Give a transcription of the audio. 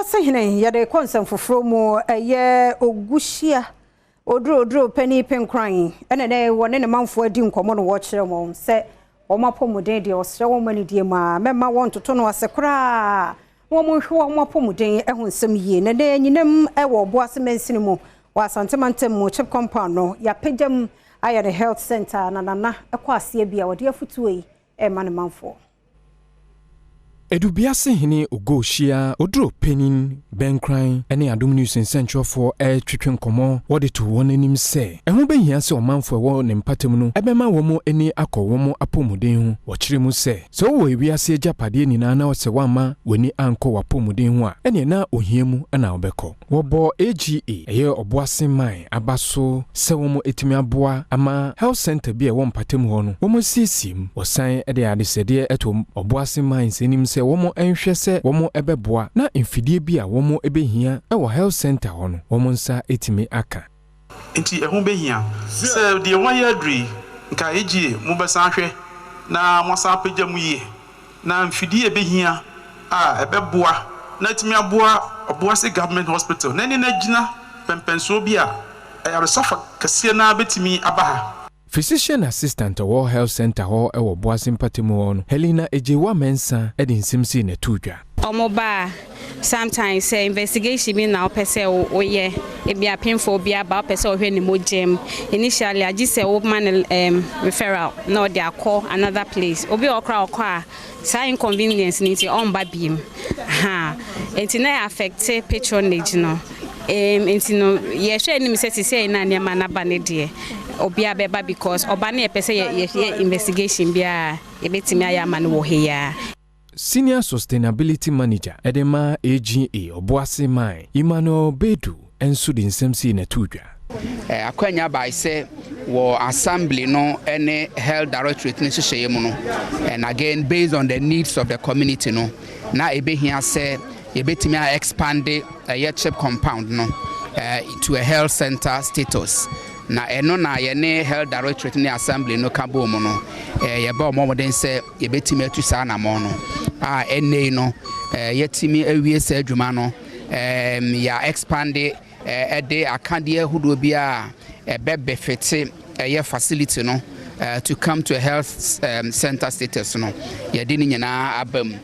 Edubiase hene, yɛde kɔ nsɛm foforɔ mu. Ɛyɛ Oguhyia Oduroduro panyin Penkran ɛna nɛ wɔne ne manfoɔ adi nkɔmmɔ no, wɔkyerɛ wɔn sɛ wɔn apɔmuden deɛ, ɔsrɛ wɔn anidie mu a mɛma wɔn toto no ase koraa, wɔn nhwɛ wɔn apɔmuden ho nsɛm yie. Na nɛ nyinam ɛwɔ Ɔboase mansini mu wɔ Asantemantam mu, CHPS compound no yɛapagya mu ayɛ ne health center, na nana ɛkɔ aseɛ bi a wɔde afotuo yi ɛrema ne manfoɔ. Edubiase hene Ogohyia Oduro Panin Bɛnkran ne Adom News nsɛntwerɛfoɔ ɛretwetwe nkɔmmɔ, wɔde to wɔn anim sɛ ɛho bɛhia sɛ ɔmanfoɔ ɛwɔ ne mpatam no ɛbɛma wɔn ani akɔ wɔn apɔmuden ho. Wɔkyerɛ mu sɛ sɛ wowɔ ewiase agyapadeɛ nyinaa na sɛ woamma w'ani ankɔ w'apɔmuden ho a, ɛneɛ na ohia mu na wobɛkɔ. Wɔbɔ AGA, ɛyɛ Ɔboase man aba so sɛ wɔn ɛtumi aboa ama health center bi a ɛwɔ mpatam hɔ no wɔn asiesie mu. Wɔsan de adesɛdeɛ ɛto Ɔboase man anim sɛ wɔn nhwɛ sɛ wɔn ɛbɛboa na mfidie bi a wɔn ɛbɛhia ɛwɔ health center hɔ no, wɔn nsa ɛtumi aka. Nti ɛho bɛhia sɛ deɛ wɔayɛ aduru yi, nka ɛgyie mobɛsan hwɛ na moasan apagya mu yie, na mfidie ɛbɛhia a ɛbɛboa na atumi aboa Ɔboase Government Hospital na ɛne no agyina pɛmpɛnsoɔ bi a ayaresafa kɛseɛ no bɛtumi aba ha. Physician assistant wɔ health center hɔ wɔ Boase mpatamu hɔ no, Helena Egyewa Mensa, de nsɛm sii n'ato dwa. Ɔmo ba a, sometimes sɛ investigation bi na wopɛ sɛ woyɛ, ebi apemfoɔ bi aba, wopɛ sɛ ɔhwɛ ne mogya mu, initially agye sɛ woma no referral na ɔde akɔ another place. Obi a ɔkora ɔkɔ a, saa inconvenience no nti ɔmba biem ha, nti na affect patronage no. Nti no yɛhwɛ anim sɛ sisɛ na nneɛma naba ne deɛ, obiara bɛba, because ɔba no yɛpɛ sɛ yɛyɛ investigation biara, yɛbɛtumi ayɛ ama no wɔ ha yi ara. Senior Sustainability Manager ɛde ma AGA Ɔboase man, Emmanuel Bedu, nso de nsɛm sii n'ato dwa. Akwanya bae sɛ wɔ assembly no ne health directorate no nhyehyɛeɛ mu no, and again based on the needs of the community no, na ɛbɛhia sɛ yɛbɛtumi a expand ɛyɛ CHPS compound no to a health center status. Na ɛno na yɛne health directorate ne assembly no ka bɔɔ mu no, yɛbɛ ɔmɔ mmɔden sɛ yɛbɛtumi atu saa anammɔn no a ɛnnɛ yi no yɛtumi awie saa adwuma no. Yɛ expand ɛde akadeɛ ahodoɔ bi a ɛbɛbɛfete ɛyɛ facility no to come to a health center status no, yɛde ne nyinaa aba mu.